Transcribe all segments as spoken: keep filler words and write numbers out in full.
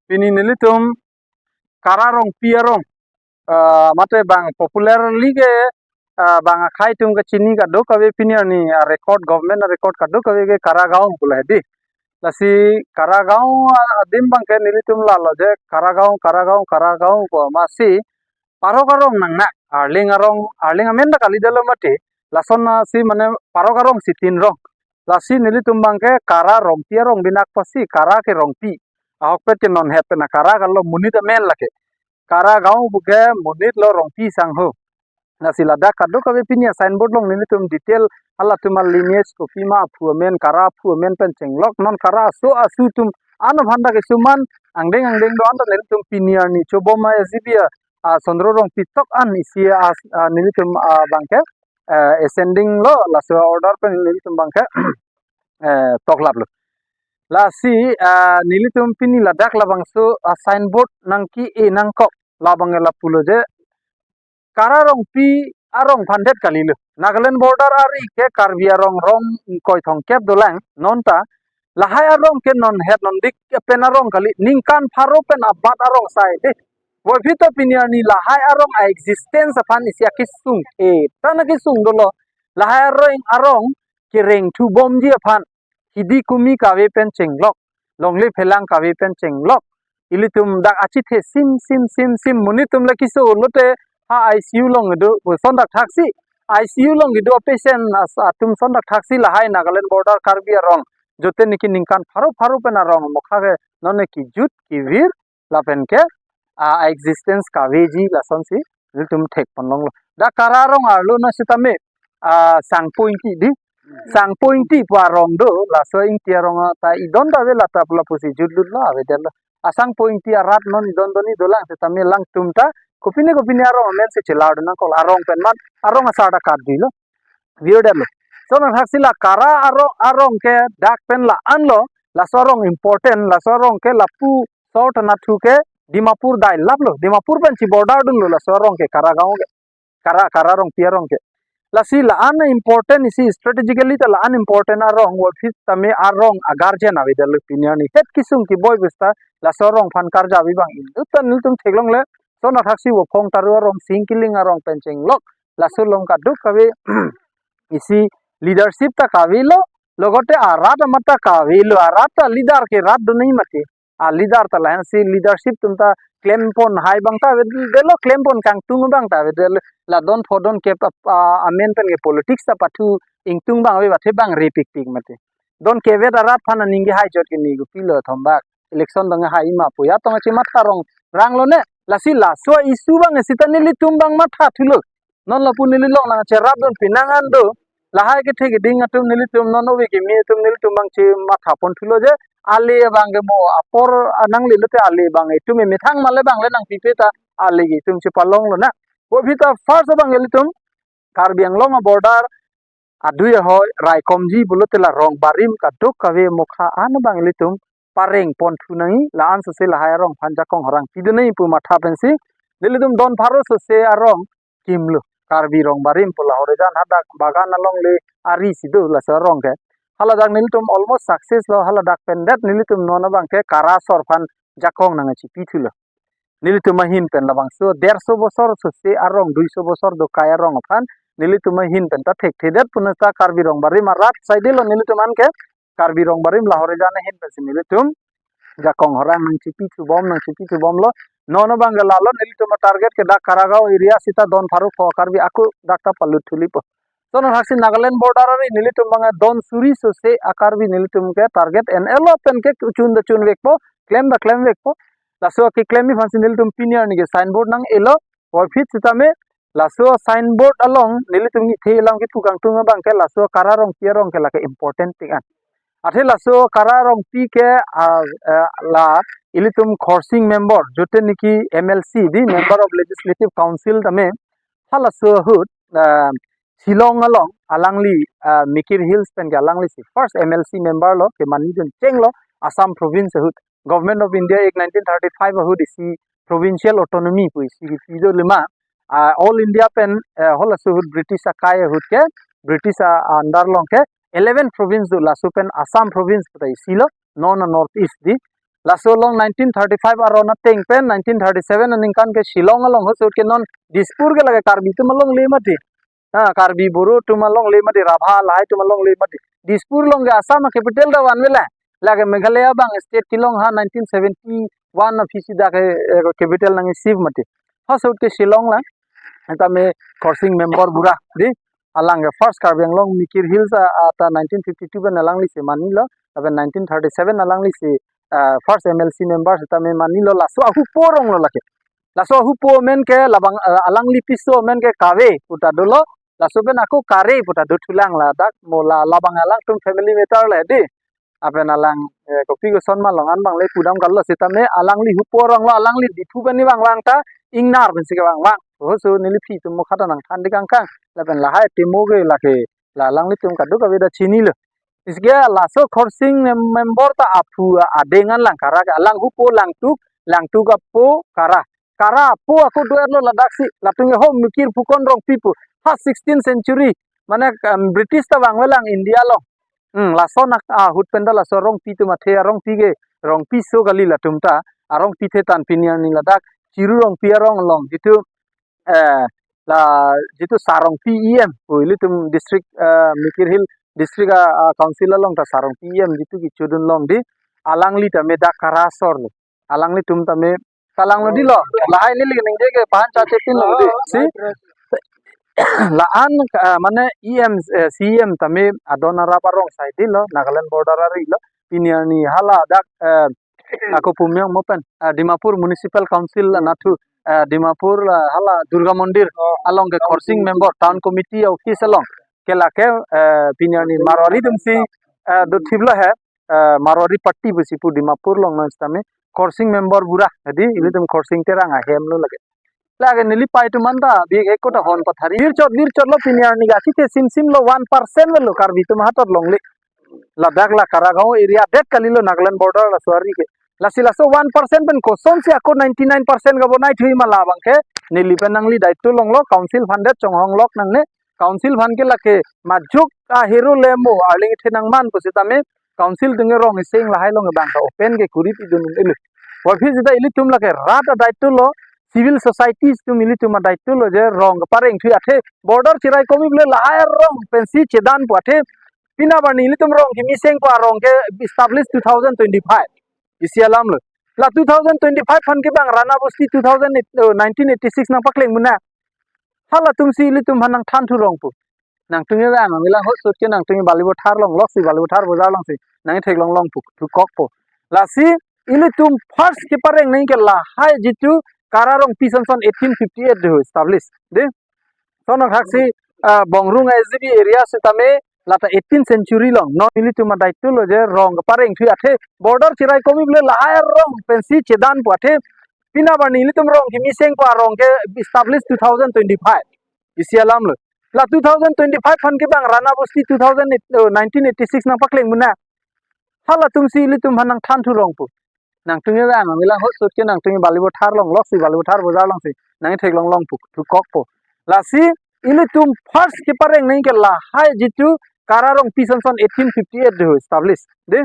Pini nelitum Kara Rongpi arong, ah, mate bang popularly ke, ah, bang akhei atum kechini kadokave pini arni, ah, record, government record kadokave ke Kara Gaon pu lahai dei. Lasi Kara Gaon, ah, adim abangke nelitum lalo je Kara Gaon, Kara Gaon, Kara Gaon pu amatsi Parok arong nangnak, Arleng arong, Arleng amen ta kalidetlo mati. Lasonsi mane Parok arong si tin rong. Lasi nelitum abangke Kara Rongpi arong binakpasi, Kara ke Rongpi. Ahokpet ke non het pen Kara kalo, monit amen lake. Kara Gaon puke monit lo, Rongpi sangho. Lasi ladak kadokave pini a-signboard along nelitum detail halatum a-lineage kopima aphu amen, Kara aphu amen pen chenglok, non Kara aso asu atum ano phanta kesuman angdeng angdeng do anta nelitum pini arni chobom a-S G B a, ah, Sondro Rongpi tok an isi a, ah, nelitum, ah, abangke, eh, ascending lo, laso order pen nelitum abangke, eh, toklaplo. Lasi, ah, nelitum pini ladak labangso a-signboard nangke-e nangkok labang lapulo je Kara Rongpi arong aphan det kalilo. Nagaland border ari ke Karbi arong rong ingkoi thomkep dolang, nonta lahai arong ke non het non dik pen arong kali, ningkan pharo pen abat arong sai dei. Puvoiphit ta pini arni lahai arong a-existence aphan isi akesung, eh, ta na kesung dolo. Lahai arong, arong kereng thubomji aphan, hidi kumi kave pen chenglok, longle phelang kave pen chenglok. Ilitum dak achithe sim sim sim sim, monit atum le keso lote ha I C U along kedo, son dak thaksi I C U along kedo patient as-, atum son dak thaksi lahai Nagaland border Karbi arong. Jote niki ningkan pharo pharo pen arong mokha ke non ke kejut kevir lapen ke, ah, existence kaveji lasonsi nelitum thekponlonglo. Dak Kara arong arlo na sitame, ah, Sangpo Ingti dei. Sangpo Ingti pu arong do, laso Ingti arong ta idon ta ave, lata pula pusi jutlut lo avedetlo. A-Sangpo Ingti arat non idon doni dolang sitame alangtum ta kopine kopine arong amen si chelar do nangkok, arong pen man, arong asar ta kadilo. Virdetlo. Lason athaksi la Kara arong, arong ke dak pen la-anlo, laso arong important, laso arong ke lapu sor thanathu ke Dimapur dailaplo, Dimapur pen chi border dunlo laso arong ke, Kara Gaon ke, Kara, Kara Rongpi arong ke. Lasi la-an important isi strategically ta la-an important arong, puvoiphit tame arong a-guardian avedetlo pini arni. Het kesung keboi pusita laso arong aphan karjavi abang inut ta nelitum theklongle. Lason athaksi Vophong Taro arong, Singkiling arong pen chenglok, laso along kadokave isi leadership ta kavelo, logote arat amat ta kavelo, arat ta leader ke rat do nangji mati. A-leader ta lahensi leadership atum ta klempon hai abang ta avedetlo, klempon kangtung abang ta avedetlo, la don pho don kep ap-, a-, amen pen ke politics ta pathu ingtung abang ave, athe abang repikpik mati. Don kevet arat aphan aning kehai chot ke ni kopilo, thombak election dang hai ma pu ya tong achi matha rong ranglo ne. Lasi laso issue abang sita nelitum abang mathathulo. Non lapu neli longle nangcherapdun pinang an do. Lahai kethe keding atum nelitum non ove kimi atum nelitum abang chemathaponthulo je, ale abang ke mo apor anang lilo te, ale abang itum emethang male abang le nangpipe ta, ale ke itum chepalonglo na. Puvoiphit ta first abang ilitum Karbi Anglong a-border adui ahoi raikomji pulote la rong barim kadokave mokha an abang ilitum parengponthu nangji, la-an sose lahai arong aphan jakong horang pidun nangji pu matha pensi nelitum don pharo sose arong kimlo. Karbi Rongbarim pu la Horejan hadak bagan along le ari si do laso arong ke. Haladak nelitum almost success lo, haladak pen det nelitum non abang ke Kara asor aphan jakong nangchipithulo. Nelitum ahin pen labangso derso bosor sose arong, duiso bosor dokai arong aphan nelitum ahin pen ta thekthedet pu neta Karbi Rongbarim arat saidelo nelitum an ke, Karbi Rongbarim la Horejan ahin pensi nelitum jakong horang nangchipithubom, nangchipithubomlo. Non abang ke lalo nelitum target ke dak Kara Gaon area sita don pharo pho Karbi ako dak ta palut thulipo. Lason athaksi Nagaland border ari nelitum abang don suri sose a-Karbi nelitum ke target en-elo pen ke chun da chunvekpo, klem da klemvekpo. Laso keklem aphansi nelitum pini arni ke signboard nang-elo, puvoiphit sitame laso signboard along nelitum nithe alam kipu kangtung abang ke laso Kara Rongpi arong ke lake important thing an. Athe laso Kara Rongpi ke, ah, eh, la ilitum Khorsing member, jote niki M L C dei, Member of Legislative Council tame, halaso ahut, ah, Shillong along alangli, ah, Mikir Hills pen ke alangli si first M L C member lo, kemanidun chenglo, Assam province ahut. Government of India Act nineteen thirty-five ahut isi provincial autonomy pu isi kipi do lima. Ah, all India pen, eh, halaso ahut British akai ahut ke, British a-under along ke eleven province do, laso pen Assam province pu ta isi lo, non a-North East dei. Laso along nineteen thirty-five aron ateng pen nineteen thirty-seven aningkan ke Shillong along ahut ke non Dispur ke lake Karbi atum alongle mati. Ha, Karbi Boro atum alongle mati, Rabha lahai atum alongle mati. Dispur along ke Assam capital ta vanve la. Lake Meghalaya abang state kelong ha nineteen seventy-one aphi si dak ke, eh, capital nang receive mati. Ahut ke Shillong la. Tame Khorsing member bura dei. Alang ke first Karbi Anglong Mikir Hills a, ata nineteen fifty-two pen alangli si manilo. Lapen nineteen thirty-seven alangli si, ah, first M L C member sitame manilo, laso ahupo arong lo lake. Laso ahupo amen ke labang, ah, alangli piso amen ke Kave puta dolo. Laso pen ako Kare puta dothulang ladak, mo la labang alangtum family matter le dei. Lapen alang, eh, kopi koson ma along an abang le pudam kalo sitame alangli hupo arong lo, alangli Diphu pen ni vangvang ta ingnar pensi kevangvang. Oso neli phi atum mo khata nangthan dikangkang. Lapen lahai temo ke lake la alanglitum kadokave ta chinilo. Isi ke laso Khorsing mem-, member ta aphu adeng an lang Kara ke, alang hupo Langtuk, Langtuk apo Kara. Kara apo ako do-erlo ladak si, latum ke ho Mikir Phukon Rongpi pu. Ha sixteenth century, mane, em, British ta vangve lang India along. Hmm, laso nak ahut pen ta laso Rongpi atum athe, Rongpi ke, Rongpi so kali latum ta, Rongpi the tan pini arni ladak Chiru Rongpi arong along, jitu, eh, la, jitu Sa Rongpi E M, pu ilitum district, eh, Mikir Hill district a, a council along ta Sa Rongpi E M jitu kechodun long dei, alangli tame dak Kara asor lo. Alanglitum tame kalang lo dei lo. Lahai neli ningje ke pahan cha chetin lo dei. Si? La-an, ah, mane E M, eh, C E M tame adon arap arong saide lo, Nagaland border ari lo. Pini arni hala dak, eh, ako pu miyang mo pen, eh, Dimapur Municipal Council la nathu, eh, Dimapur la hala Durga Mandir along ke Khorsing member, town committee office along. Ke lake, eh, pini arni Marwari atum si, eh, dothiplo he, eh, Marwari party pusi pu Dimapur along non sitame Khorsing member bura, dei, ilitum Khorsing Terang ahem lo lake. Lake neli pei atum anta bihek heko ta hon pathari. Birchot, birchot lo pini arni ke, asite simsim lo one percent lo Karbi atum hatot longle. Ladak la Karagaon area det kali lo Nagaland border laso ari ke. Lasi laso one percent pen kosonsi ako ninety-nine percent kebonai thuji ma labang ke neli pen nangli daityo long lo, council fund det chonghong lok nangne, council fund ke lake majok ahero le mo arleng the nangman pusitame council atum ke rong iseng lahai along abang ta open ke kuri pidun un-elo. Aphi seta ilitum lake rat adaityo lo, civil societies atum ilitum adaityo lo je rong pareng thuji athe border chirai komi pu le lahai arong pensi chedan pu athe. Pini arni ilitum rong kimi seng pu arong ke establish two thousand twenty-five. Isi alam lo. La two thousand twenty-five aphan ke bang Rana Bosti two thousand eight, oh, nineteen eighty-six nangpakleng mena. Halatum si ilitum aphan nangthan thu rong pu. Nangtum ke bang, amilang ahut ke nangtum ke Balipathar along lok si, Balipathar bojar along si nangtheklong long pu, thukok pu. Lasi ilitum first kepareng nangji ke lahai jitu Kara Rongpi son son eighteen fifty-eight dei establish dei. Son nangthaksi, ah, Bongrung S G B area sitame lata eighteenth century along non ilitum adaityo lo je rong pareng thuji athe border chirai komi pu le lahai arong pensi chedan pu athe. Pini arni ilitum rong kimi seng pu arong ke establish two thousand twenty-five. Isi alam lo. La two thousand twenty-five aphan ke bang Rana Bosti two thousand eight, oh, nineteen eighty-six nangpakleng mena. Halatum si ilitum aphan nangthan thu rong pu. Nangtum ke bang, amilang ahut ke nangtum ke Balipathar along lok si, Balipathar bojar along si nangtheklong long pu, thukok pu. Lasi ilitum first kepareng nangji ke lahai jitu Kara Rongpi son son eighteen fifty-eight dei establish dei.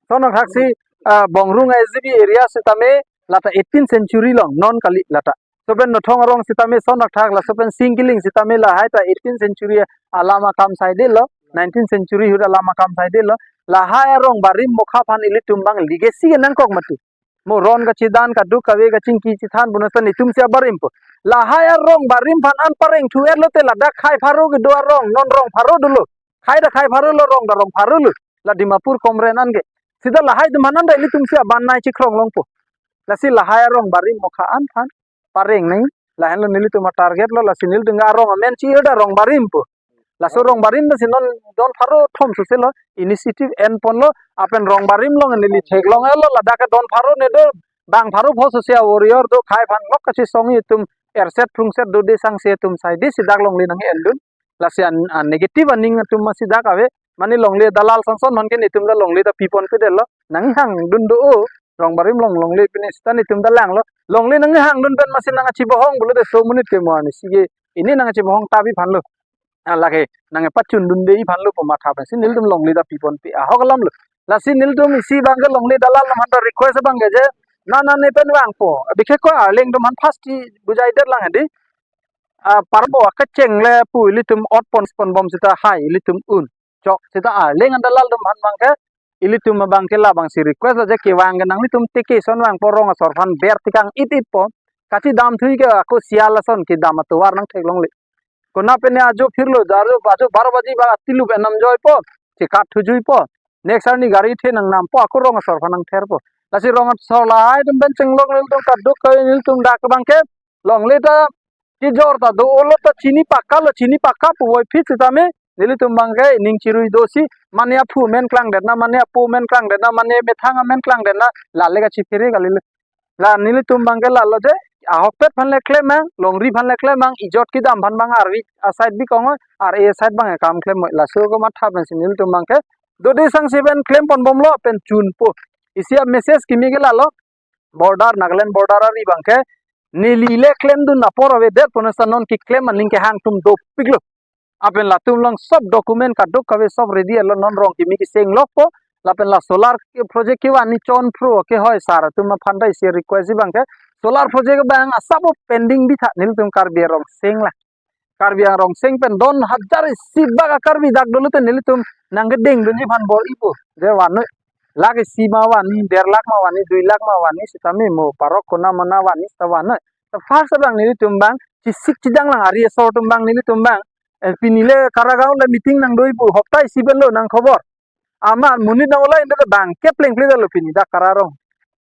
Son nangthaksi, ah, Bongrung S G B area sitame lata eighteenth century along non kali lata. Soben Nothong arong sitame son nangthak, laso pen Sing Kiling sitame lahai ta eighteenth century alam akam saide lo, nineteenth century ahut alam akam saide lo. Lahai arong barim mokha aphan ilitum bang legacy ke nangkok mati. Mo ron kachedan, kadokave kachingki chethan bonus ta netum si abarim pu. Lahai arong barim aphan an pareng thu-et lote ladak khei pharo kedo arong, non rong pharo dolo. Khei ta khei pharo lo, rong ta rong pharo lo. La Dimapur Komren an ke. Seta lahai atum aphan an ta ilitum si abannai chikrong long pu. Lasi lahai arong barim mokha an aphan pareng nangji. Lahenlo nelitum atarget lo, lasi nelitum arong amen chi-ir ta rong barim pu. Laso rong barim ta si non don pharo thom sose lo, initiative enpon lo, lapen rong barim along neli theklong lo, ladak ke don pharo ne do, bang pharo pho sose a-warrior do, khei aphan lok kachesongji atum, erset phrungset dode sangse atum saide si dak longle nang-endun. Lasi an, an negative aning atum masi dak ave, mane longle dalal son son aphan ke netum ta longle ta piponpedetlo, nanghangdun do o, rong barim along longle pine seta netum ta langlo, longle nanghangdun pen masi nangkachibohong pulote so monit ke mo arni si ke, ini nangkachibohong ta pi aphan lo. Ah, lake nangpachundunde pi aphan lo pu matha pensi nelitum longle ta piponpe ahok alam lo. Lasi nelitum isi abangke longle dalal atum aphan ta request abangke je, nana ne pen vangpo. Bikhe ko arleng atum aphan first ti bujai det lang hadi. Ah, parbo akechengle pu ilitum ot pon ponbom seta hai ilitum un. Chok seta arleng adalal atum aphan abangke ilitum abangke labangsi request lo je kevang ke nanglitum teke ason vangpo, rong asor aphan ber tekang it it po. Kachidam thui ke ako sial ason kedam atovar nangtheklongle. Konat pen ajo phirlo, ajo, ajo baro baji ba atilup enam joipo, chekat thujuipo. Next arni gari the nangnampo, ako rong asor aphan nangtherpo. Lasi rong asor lahai atum pen chenglok nelitum kaduk kave nelitum dak abangke longle ta kejor ta do-olo ta chini pakka lo, chini pakka puvoiphit sitame nelitum abangke ning chirui dosi, mane aphu amen klangdetna, mane apo amen klangdetna, mane methang amen klangdetna, lale kachiphere kalilo. La nelitum abangke lalo je, ahokpet aphan le klem mang, longri aphan le klem mang, ijot kedam aphan abang arvi aside bikong oi, ar-e aside abang ekam klem oi, laso komatha pensi nelitum abangke dode sangse pen klem ponbomlo pen chunpo. Isi a-message kimi ke lalo, border, Nagaland border ari abangke neli le klemdun apor avedet pu nasa non keklem aning kehang atum dopiklo. Lapen latum along sob document kaduk kave sob ready lo, non rong kimi keseng lokpo. Lapen la solar ke project kevan ni chonphro kehoi sar atum aphan ta isi request abangke solar project abang asap pending bitha, nelitum Karbi arong seng la. Karbi arong seng pen don hajar isi bak a-Karbi dak dolo te nelitum nangkedengdunji aphan bor-ipo. Je vannoi. Lakh isi ma vanji, der lakh ma vanji, dui lakh ma vanji, sitame mo parok konat mana vanji seta vannoi. Ta first abang nelitum abang chesik chedang lang, ari asor atum abang nelitum abang. Eh, pini le Karagaon le meeting nangdoipo, hopta isi pen lo nangkhobor. Amat monit nang-olai dak abangke plengple lo pini dak Kara arong.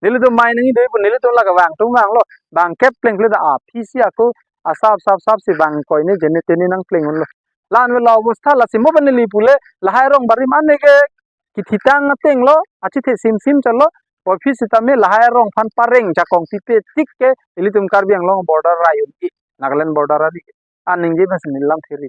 Nelitum mai nangji doipo, nelitum la kevang atum vanglo. Abangke plengple ta aphisi ako asap sap sap si abang koine jene tene nangpleng unlo. La-an avelo abostha, lasi mo pen neli pule lahai arong barim ane ke kethitang ateng lo, achethe simsim chalo, puvoiphit sitame lahai arong aphan pareng jakong pipe tik ke ilitum Karbi Anglong border ari un-e, Nagaland border ari ke. Aningje pensi neli lamthe ri.